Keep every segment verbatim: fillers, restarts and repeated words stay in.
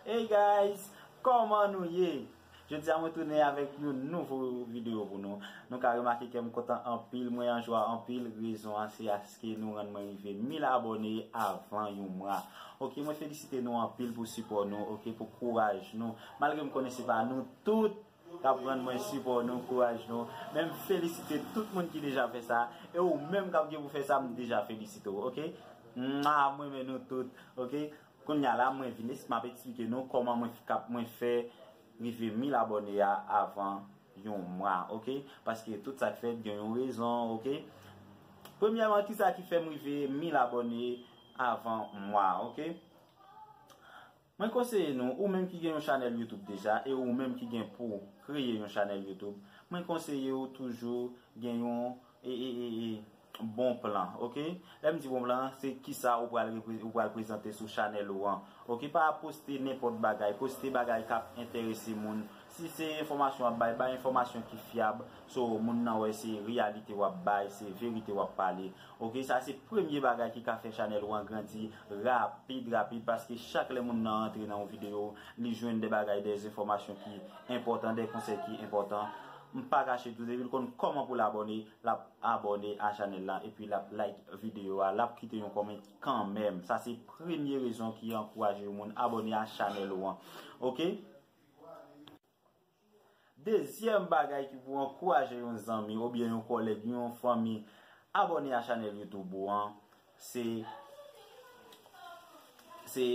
Hey guys, kòman nou ye? Jodi a mwen tounen avèk yon nouvo videyo pou nou. Nou ka remake ke m kontan anpil, mwen an jwa anpil. Rezon an se paske nou rann mwen rive mil abòne avan yon mwa. Ok, mwen felisite nou anpil pou sipò nou, ok, pou kouraj nou. Malgre m konnen se pa nou tout k ap rann mwen sipò nou, kouraj nou. Men m felisite tout moun ki deja fè sa. E ou menm k ap gen pou fè sa, m deja felisite w, ok? Mwa, mwen renmen nou tout, ok? Kounye a la, mwen vin, m ap eksplike nou kòman mwen, k ap, mwen fè rive mil abòne a avan yon mwa, ok? Paske tout sa k fèt gen yon rezon, ok? Premyèman, kisa ki fè m rive mil abòne avan mwa, ok? Mwen konseye nou, ou menm ki gen yon chanèl YouTube deja, e ou menm ki gen pou kreye yon chanèl YouTube, mwen konseye w toujou gen yon, e, e, e, e, bon plan, ok? Lè m di bon plan, se kisa ou pral repre-, ou pral prezante sou chanèl ou an. Ok, pa poste nenpòt bagay, poste bagay k ap enterese moun. Si se enfòmasyon w ap bay, bay enfòmasyon ki fyab, so moun nan wè se reyalite w ap bay, se verite w ap pale. Ok, sa se premye bagay ki ka fè chanèl ou an grandi rapid, rapid, paske chak lè moun nan antre nan yon videyo, li jwenn de bagay, de enfòmasyon ki enpòtan, de konsèy ki enpòtan. M pa kache tou, depi l konn kòman pou l abòne, l ap abòne a chanèl la, epi l ap like videyo a, l ap kite yon kòmantè kanmenm. Sa se premye rezon ki ankouraje yon moun abòne a chanèl ou an. Ok? Dezyèm bagay ki pou ankouraje yon zanmi oubyen yon kòlèg, yon fanmi abòne a chanèl YouTube ou an, se, se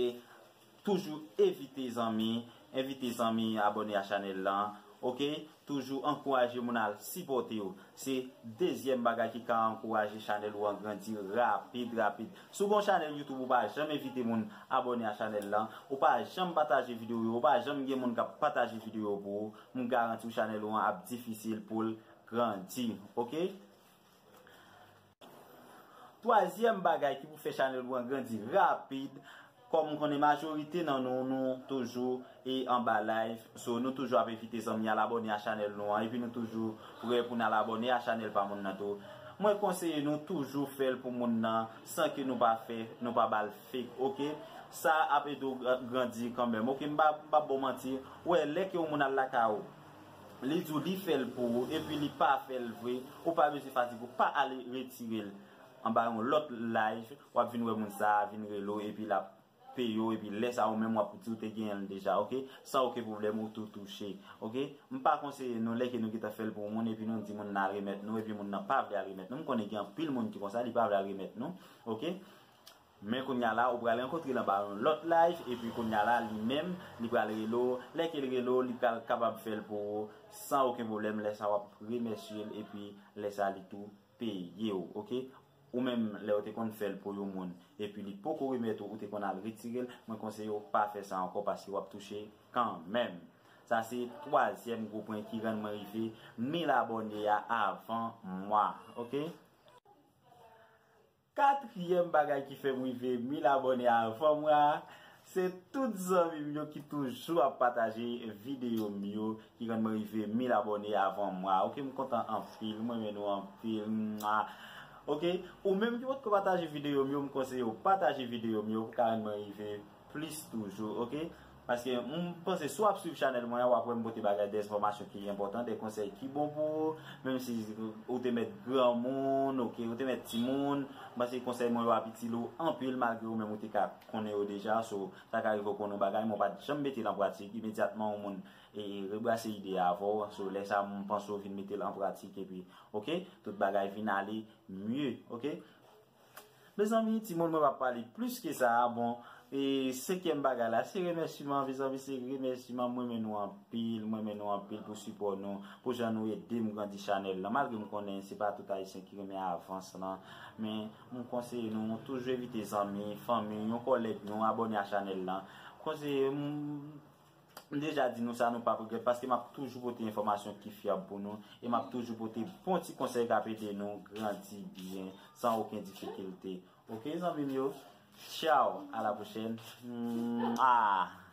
toujou envite zanmi, envite zanmi abòne a chanèl lan, ok? Toujou ankouraje moun al sipòte w. Se dezyèm bagay ki ka ankouraje chanèl ou an grandi rapid, rapid. Si w gen yon chanèl YouTube, ou pa janm envite moun abòne a chanèl lan, ou pa janm pataje videyo yo, ou pa janm gen moun k ap pataje videyo yo pou ou, m garanti w chanèl ou an ap difisil pou l grandi, ok? Twazyèm bagay ki pou fè chanèl ou an grandi rapid, kòm m konnen majorite nan nou, nou toujou e anba live, so nou toujou ap envite zanmi al abòne a chanèl nou an, epi nou toujou prè pou n al abòne a chanèl pa moun nan tou. Mwen konseye nou toujou fè l pou moun nan, san ke nou pa fè, nou pa ba l fake, ok? Sa ap ede w gra-, grandi kanmenm, ok? M pa, m pa ba w manti, ou wè, lè ke yon moun al lakay ou, li di w li fè l pou ou, epi li pa fè l vre, ou pa bezwen fatige w, pa ale retire l anba yon lòt live, w ap vin wè moun sa a vin rele w, epi l ap peye w, epi lè sa a ou menm w ap di w te genyen l deja, ok? San okenn pwoblèm, ou tou touche, ok? M pa konseye nou, lè ke nou gentan fè l pou yon moun, epi nou di moun nan al remèt nou, epi moun nan pa vle al remèt nou. M konnen gen anpil moun ki konsa, li pa vle al remèt nou, ok? Men kounye a la, ou pral rankontre l anba yon lòt live, epi kounye a la, li menm, li pral rele w. Lè ke l rele w, li pral kapab fè l pou ou, san okenn pwoblèm. Lè sa a, w ap remèsye l, epi lè sa a, li tou peye w, ok? Ou menm, lè w te konn fè l pou yon moun, epi li poko remèt ou, ou te konn al retire l, mwen konseye w pa fè sa ankò, paske w ap touche kanmenm. Sa se twazyèm gwo pwen ki rann mwen rive mil abòne a avan mwa, ok? Katriyèm bagay ki fè m rive mil abòne avan mwa, se tout zanmi m yo ki toujou ap pataje videyo m yo, ki rann mwen rive mil abòne avan mwa. Ok, m kontan anpil, mwen renmen nou anpil. Mwa. Ok, ou menm ki potko pataje videyo m yo, m konseye w pataje videyo m yo pou ka rann mwen rive plis toujou, ok? Paske m panse si w ap swiv chanèl mwen an, w ap wè m pote bagay, de enfòmasyon ki enpòtan, de konsèy ki bon pou ou, menm si ou te mèt granmoun, ok, ou te mèt timoun, m panse konsèy mwen yo ap itil ou anpil, malgre ou menm ou te ka konnen yo deja, so, sa ka rive ou konnen yon bagay, men w pa t janm mete l an pratik, imedyatman yon moun, e, rebrase ide a avè w, so, lè sa a, m panse w vin mete l an pratik, epi, ok, tout bagay vin ale mye, ok? Mezanmi, timoun, mwen p ap pale plis ke sa a. Bon, e senkyèm bagay la, se remèsiman, mezanmi, se remèsiman. Mwen renmen nou anpil, mwen renmen nou anpil pou sipò nou, pou jan nou ede m grandi chanèl lan. Malgre m konnen se pa tout Ayisyen ki renmen avans lan, men m konseye nou toujou envite zanmi, fanmi, yon kòlèg nou abòne a chanèl lan. Konseye, m, M deja di nou sa, nou p ap regrèt, paske m ap toujou pote enfòmasyon ki fyab pou nou, e m ap toujou pote bon ti konsèy k ap ede nou grandi byen, san okenn difikilte. Ok, zanmi m yo? Tchaw, à la prochaine. Mwa.